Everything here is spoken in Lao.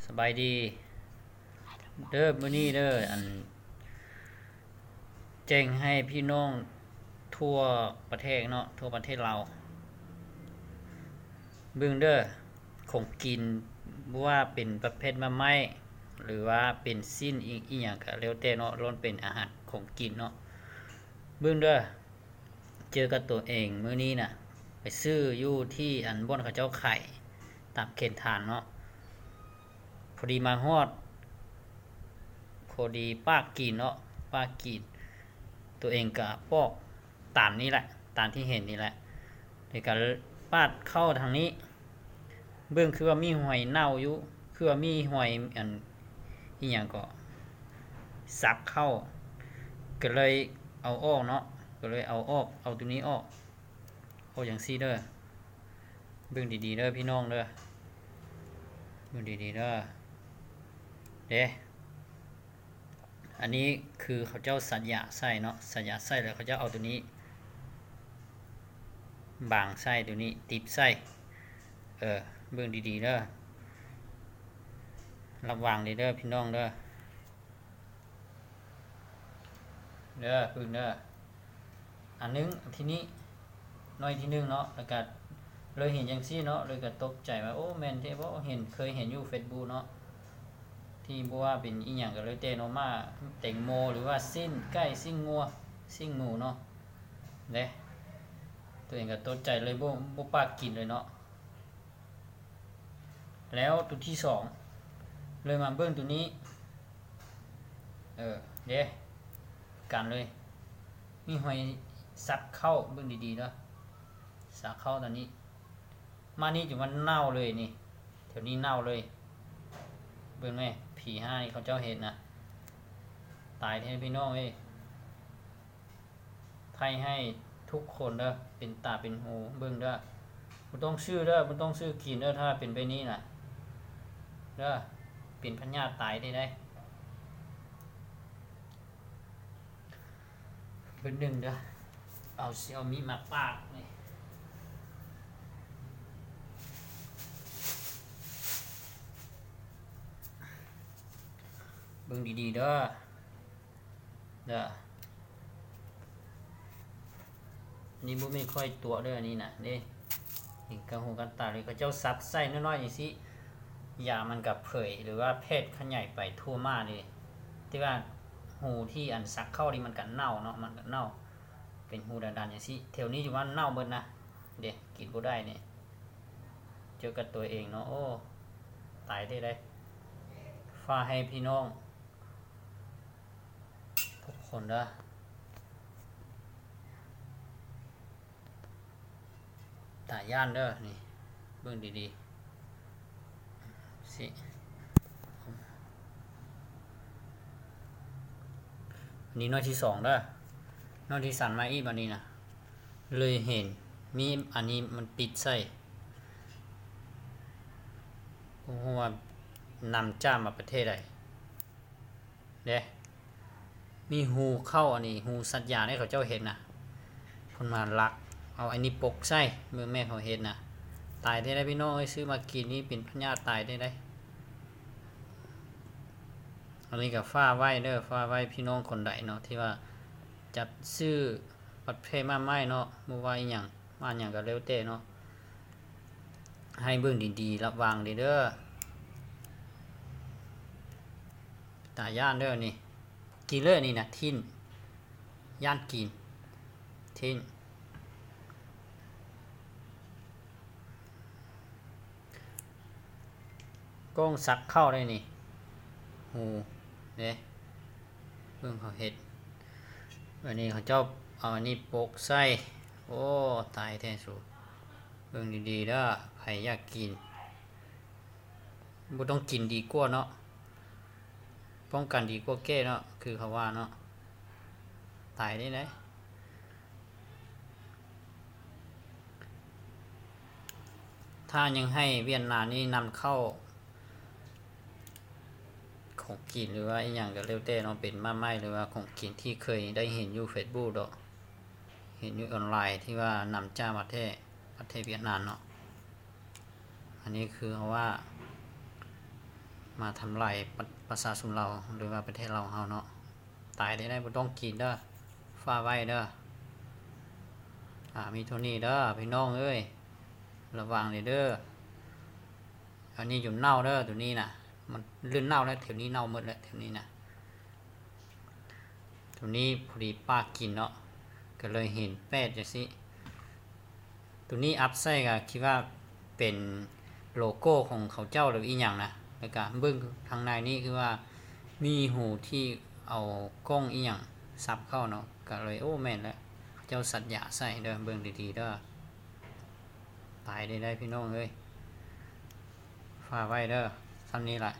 ສະບາຍດີເດີ ມື້ນີ້ເດີ ອັນ ແຈ້ງໃຫ້ພີ່ນ້ອງທົ່ວປະເທດເນາະ ທົ່ວປະເທດລາວ ເບິ່ງເດີ ຂອງກິນ ບໍ່ວ່າເປັນປະເພດໝາກໄມ້ ຫຼືວ່າເປັນຊີ້ນອີ່ ອີ່ຫຍັງກະແລ້ວແຕ່ເນາະ ລ້ວນເປັນອາຫານຂອງກິນເນາະ ເບິ່ງເດີ ເຈີກັບຕົວເອງມື້ນີ້ນະ ໄປຊື້ຢູ່ທີ່ອັນບ່ອນເຂົາເຈົ້າຂາຍຕາມເຂດທາງເນາະ ພໍດີມາຮອດ ພໍດີປາກກິນເນາະ ປາກກິນ ຕົວເອງກະປອກຕາມນີ້ແຫຼະ ຕາມທີ່ເຫັນນີ້ແຫຼະ ແລ້ວກະປາດເຂົ້າທາງນີ້ ເບິ່ງຄືວ່າມີຫອຍເນົ່າຢູ່ ຄືວ່າມີຫອຍອັນ ອີ່ຫຍັງເກາະ ສັກເຂົ້າ ກະເລີຍເອົາອອກເນາະ ກະເລີຍເອົາອອກ ເອົາໂຕນີ້ອອກ ເອົາຈັ່ງຊີ້ເດີ ເບິ່ງດີໆເດີພີ່ນ້ອງເດີ ເບິ່ງດີໆເດີ ເດ້ ອັນນີ້ຄືເຂົາເຈົ້າສັດຢາໃສ່ເນາະ ສັດຢາໃສ່ແລ້ວເຂົາເຈົ້າເອົາໂຕນີ້ບັງໃສ່ ໂຕນີ້ຕິດໃສ່ ເອີ ເບິ່ງດີໆເດີ ລະວັງເດີພີ່ນ້ອງເດີ ເດີ ປຶ້ງເດີ ອັນໜຶ່ງ ທີນີ້ ໜ່ວຍທີໜຶ່ງເນາະ ແລ້ວກະເລີຍເຫັນຈັ່ງຊີ້ເນາະ ເລີຍກະຕົກໃຈວ່າ ໂອ້ ແມ່ນແທ້ບໍ່ ເຫັນ ເຄີຍເຫັນຢູ່ເຟສບຸກເນາະ ທີ່ບໍ່ວ່າເປັນອີ່ຫຍັງກະແລ້ວແຕ່ເນາະ ມາ ແຕງໂມ ຫຼືວ່າຊີ້ນໄກ່ ຊີ້ນງົວ ຊີ້ນໝູເນາະ ເດ້ ຕົວເອງກະຕົກໃຈເລີຍ ບໍ່ ບໍ່ປາກກິນເລີຍເນາະ. ແລ້ວໂຕທີສອງ ເລີຍມາເບິ່ງໂຕນີ້ ເອີ ເດ້ ກັນເລີຍ ມີຫອຍສັກເຂົ້າ ເບິ່ງດີໆເດີ ສັກເຂົ້າຕອນນີ້ ມານີ້ຈົນວ່າເນົ່າເລີຍນີ້ ແຖວນີ້ເນົ່າເລີຍ ເບິ່ງແມ້ ຜີຫ້ານີ້ເຂົາເຈົ້າເຮັດນະ ຕາຍແທ້ພີ່ນ້ອງເອີຍ. ໃຫ້ ໃຫ້ທຸກຄົນເດີ ເປັນຕາເປັນຫູເບິ່ງເດີ ບໍ່ຕ້ອງຊື້ເດີ ບໍ່ຕ້ອງຊື້ກິນເດີ ຖ້າເປັນແບບນີ້ນະ ເດີ ເປັນພະຍາດຕາຍໄດ້ໃດ ເບິ່ງໜຶ່ງເດີ ເອົາ ຊິເອົາມີດມາປາດນີ້ ເບິ່ງດີໆເດີ. ເດີ ນີ້ບໍ່ແມ່ນຂ້ອຍຕົວະເດີ ອັນນີ້ນະ ເດ້ ເຫັນກັບຫູກັບຕາເລີຍ ເຂົາເຈົ້າສັກໃສ່ນ້ອຍໆຈັ່ງຊີ້ ຢາມັນກະເຜີຍ ຫຼືວ່າແຜ່ຂະຫຍາຍໄປທົ່ວມ້າເດ້ ແຕ່ວ່າຫູທີ່ອັນສັກເຂົ້ານີ້ມັນກະເນົ່າເນາະ ມັນກະເນົ່າ ເປັນຫູດຳໆຈັ່ງຊີ້ ແຖວນີ້ຢູ່ວ່າເນົ່າເບິດນະ ເດ້ ກິນບໍ່ໄດ້ນີ້ ເຈີກັບຕົວເອງເນາະ ໂອ້ ຕາຍແທ້ໃດ ຝາກໃຫ້ພີ່ນ້ອງ ທຸກຄົນເດີ ຕາຢ້ານເດີ ນີ້ ເບິ່ງດີໆ ຊິ ອັນນີ້ໜ່ວຍທີສອງເດີ ໜ່ວຍທີສາມມາອີກ ບາດນີ້ນະ ເລີຍເຫັນ ມີອັນນີ້ມັນຕິດໃສ່ ບໍ່ຮູ້ວ່ານຳຈ້າມາປະເທດໃດ. ເດ້ ມີຮູເຂົ້າ ອັນນີ້ຮູສັດຢາເດ້ ເຂົາເຈົ້າເຮັດນະ ເພິ່ນມາລັກເອົາອັນນີ້ປົກໃສ່ ເບິ່ງແມ່ເຂົາເຮັດນະ ຕາຍແທ້ໃດພີ່ນ້ອງເອີຍ ຊື້ມາກິນນີ້ເປັນພະຍາດຕາຍແທ້ໃດ ອັນນີ້ກະຝາກໄວ້ເດີ ຝາກໄວ້ພີ່ນ້ອງຄົນໃດເນາະ ທີ່ວ່າຈະຊື້ປະເພດໝາກໄມ້ເນາະ ບໍ່ວ່າອີ່ຫຍັງ ໝາກຫຍັງກະແລ້ວແຕ່ເນາະ ໃຫ້ເບິ່ງດີໆ ລະວັງເດີ ຕາຢ້ານເດີນີ້ ກິນເລີຍນີ້ນະ ຖິ້ມ ຢ້ານກິນ ຖິ້ມ ກ້ອງສັກເຂົ້າໄດ້ນີ້ ຫູເດ້ ເບິ່ງເຂົາເຮັດ ບາດນີ້ເຂົາເຈົ້າເອົາອັນນີ້ປົກໃສ່ ໂອ້ ຕາຍແທ້ສູ ເບິ່ງດີໆເດີ ໃຜຢາກກິນ ບໍ່ຕ້ອງກິນດີກວ່າເນາະ ປ້ອງກັນດີກວ່າແກ້ເນາະ ຄືເຂົາວ່າເນາະ ຕາຍໄດ້ໃດ ຖ້າຍັງໃຫ້ຫວຽດນາມນີ້ນຳເຂົ້າຂອງກິນ ຫຼືວ່າອີ່ຫຍັງກະແລ້ວແຕ່ເນາະ ເປັນໝາກໄມ້ ຫຼືວ່າຂອງກິນທີ່ເຄີຍໄດ້ເຫັນຢູ່ເຟສບຸກເນາະ ເຫັນຢູ່ອອນລາຍ ທີ່ວ່ານຳຈາກປະເທດ ປະເທດຫວຽດນາມເນາະ ອັນນີ້ຄືເຮົາວ່າ ມາທຳລາຍປະ ປະຊາຊົນລາວ ຫຼືວ່າປະເທດລາວເຮົາເນາະ. ຕາຍໄດ້ ບໍ່ຕ້ອງກິນເດີ ຝາກໄວ້ເດີ. ອາ ມີເທົ່ານີ້ເດີພີ່ນ້ອງເອີຍ ລະວັງເດີ. ອັນນີ້ຈົນເນົ່າເດີ ໂຕນີ້ນະ ມັນເລີ່ມເນົ່າແລ້ວ ແຖວນີ້ເນົ່າໝົດແລ້ວ ແຖວນີ້ນະ. ໂຕນີ້ພໍດີປາກິນເນາະ ກໍເລີຍເຫັນແປດຈັ່ງຊີ້. ໂຕນີ້ອັບໃສ່ກໍຄິດວ່າເປັນໂລໂກ້ຂອງເຂົາເຈົ້າ ຫຼືອີ່ຫຍັງນະ. ແລ້ວກໍເບິ່ງທາງໃນນີ້ຄືວ່າມີຮູທີ່ເອົາກ້ອງອີ່ຫຍັງສັບເຂົ້າເນາະ ກໍເລີຍ ໂອ້ ແມ່ນແລ້ວ ເຂົາເຈົ້າສັດຢາໃສ່ເດີ. ເບິ່ງດີໆເດີ ຕາຍໄດ້ໆ ພີ່ນ້ອງເອີຍ. ຝາກໄວ້ເດີ ສ່ຳນີ້ລະ.